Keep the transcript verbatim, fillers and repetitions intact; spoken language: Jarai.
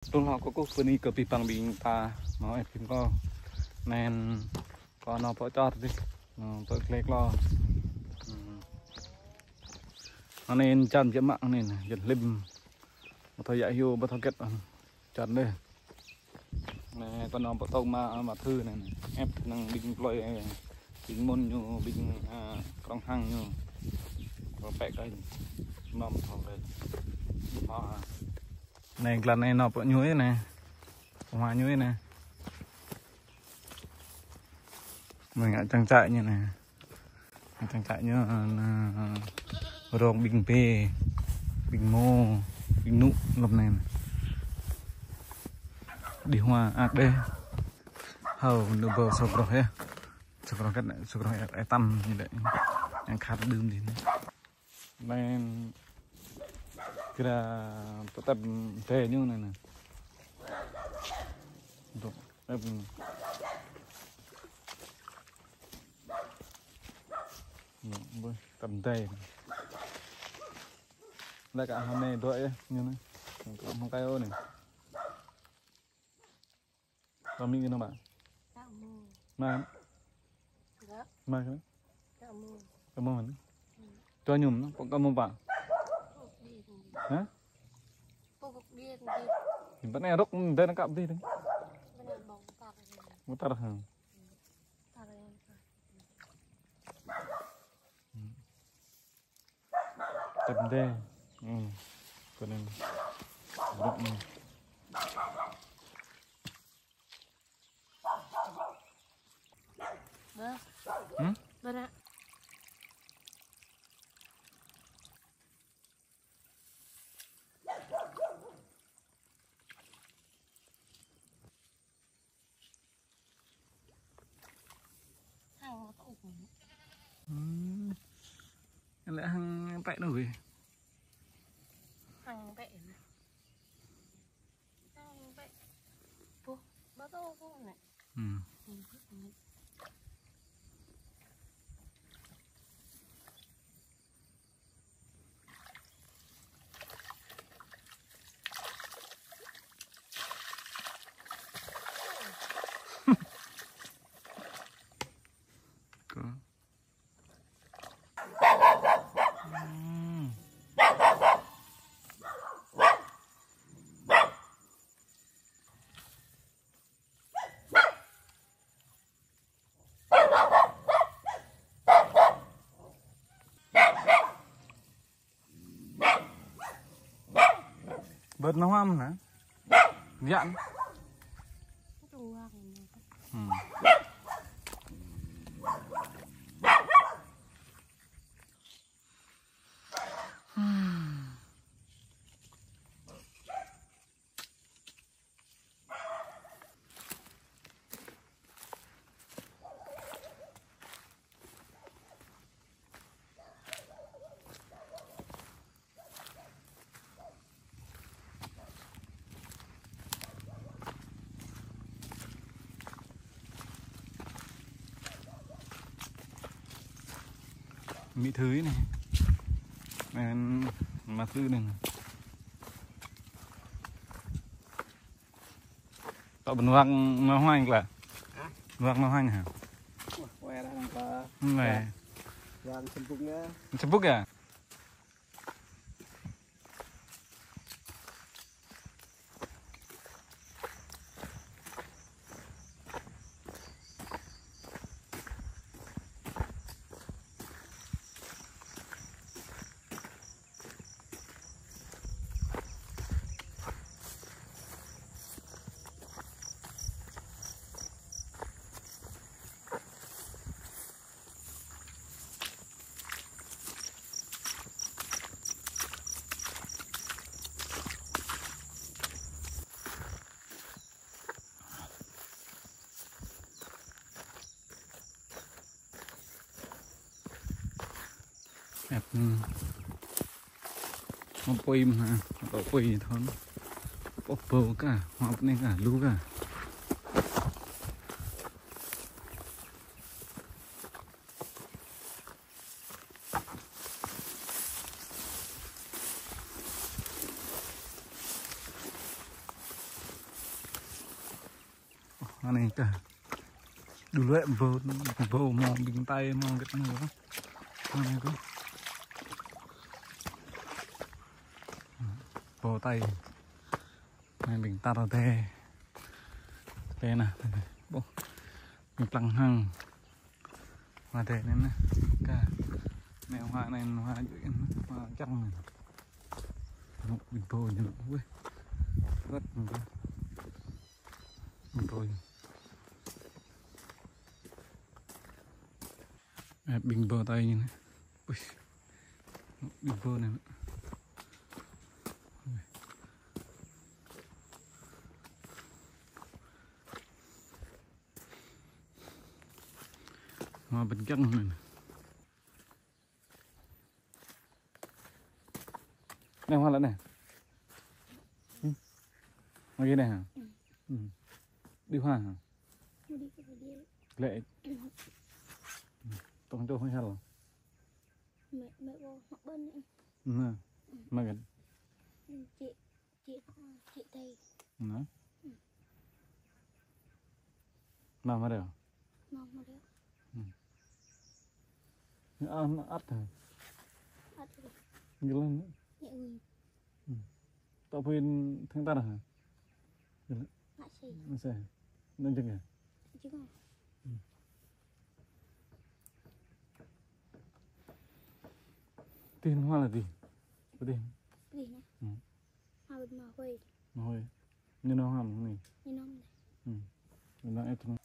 Tŭ lŏ kơ kâo pơ anai kơ pih păng ƀing ta, mă ĕp phim kâo. Anai kâo nao pơ čar dih, nao pơ glai klo. Anai čar biă mă anai, čar hlim. Ƀu thâo yă hyu, ƀu thâo hơget čar anai. Anai kâo nao pơ tŏng mă, mă thư anai, ĕp năng ƀing plơi, ƀing mơ̆n ñu, ƀing, a, krong hăng ñu. Kâo pĕ kơ ñu. Mơ̆n thâo kơ. Mă. Anai glan anai nao pơ ñu anai. Pơ hma ñu anai. Mơ̆n ngă trang trại ñu anai. Ngă trang trại ñu, a, rong ƀing bê, ƀing mô, ƀing nŭ lŏm anai. Đĭ hma ăt đeh. Hâo, nŭ ƀâo sô kroh yơh. Sô kroh kĕt, sô kroh ĕ, ĕ tăm ñu lĕ. Yang khăt đưm dih anai. Anai kơ pơtĕp tê ñu anai anai. Dŏ, ĕp anai. Dŏ, ƀơi, tăm tê. Lĕ kơ hơnai dŏ yơh, ñu anai. Kơ hmâo kai ôh anai. Tơmĭ kơ nao ƀă? Tơmĭ. Mă. Gak. Mă kơ? Tơmĭ. Tơmĭ mơ̆n. Tơmĭ ñu mơ̆n, pŏk kơ mơ̆ ƀă? Pŏk đi. Hă? Pŏk đi. Ƀă anai rŏk dê nao kăp dih dih. Ƀă anai ƀơ̆ng tar. Ƀơ̆ng tar hă? Tar. Tơm dê. Ơ. Kơ anai. Brŏk anai. Bơ. Hm? Bơ ră. Hăng mă tŭ. Hm. Lĕ hăng pĕ nao gih. Hăng pĕ. Hăng pĕ. Ƀuh, ƀă tŭ kơ anai. Hm. Hm. Kơ. Hm. Bơ̆t nao hmâo mơ̆n hă? Biă. Hm. Hm. Mĭ thư anai. Anai, mă thư anai. Tŏ bơnuak nao huañ klă. Hă? Bơnuak nao huañ hă? Wah, wah, dah nang pa. Hm, wah. Wah, sempuk ya. Sempuk ya? Ĕp, hm. Hmâo apui mơ̆n hă, hmâo apui thon. Ôh, ƀâo kah, hmâo apui kah, lu kah. Anai kah. Dulu ĕ ƀâo, ƀâo mơ̆ng ƀing Tây mơ̆ng gĕt anai kah. Anai kah. Ƀâo Tây. Anai ƀing tar tê. Tê anai. Ƀôh. Ƀing plăng hăng. Mă tê anai anai. Kah. Anai hoa anai hoa jui anai. Hoa čang anai. Anŭn ƀing ƀâo ñu anŭn. Wih. Rơ̆t anŭn kah. Ƀing ƀâo ñu. Ơ, ƀing ƀâo Tây ñu anai. Wih. Ƀing ƀâo anai. Hoa ƀing čang anai. Anai hoa lĕ anai. Hm. Mă gih anai hă? Hm. Đĭ hoa hă? Lĕ. Tŏng čô hơi hăl. Mĕ, mĕ ƀâo mă ƀơ̆n anai. Anai. Mă gih. Hm, čĭ. Čĭ, čĭ Tây. Anai. Hm. Mă mă reo. Mă mă reo. Hm. Ñu ăt hă? Ăt hă? Gơlăng. Ñu ui. Hm. Tŏ pui thăng tar hă? Gơlăng. Ngă sĕ. Ngă sĕ. Nă jing hă? Jing hă? Hm. Tih nua lă tih. Tih. Tih nă. Hm. Hao mă hơi. Mă hơi. Ñu nong hăm anai. Ñu nong anai. Hm. Ñu nong ĕt anai.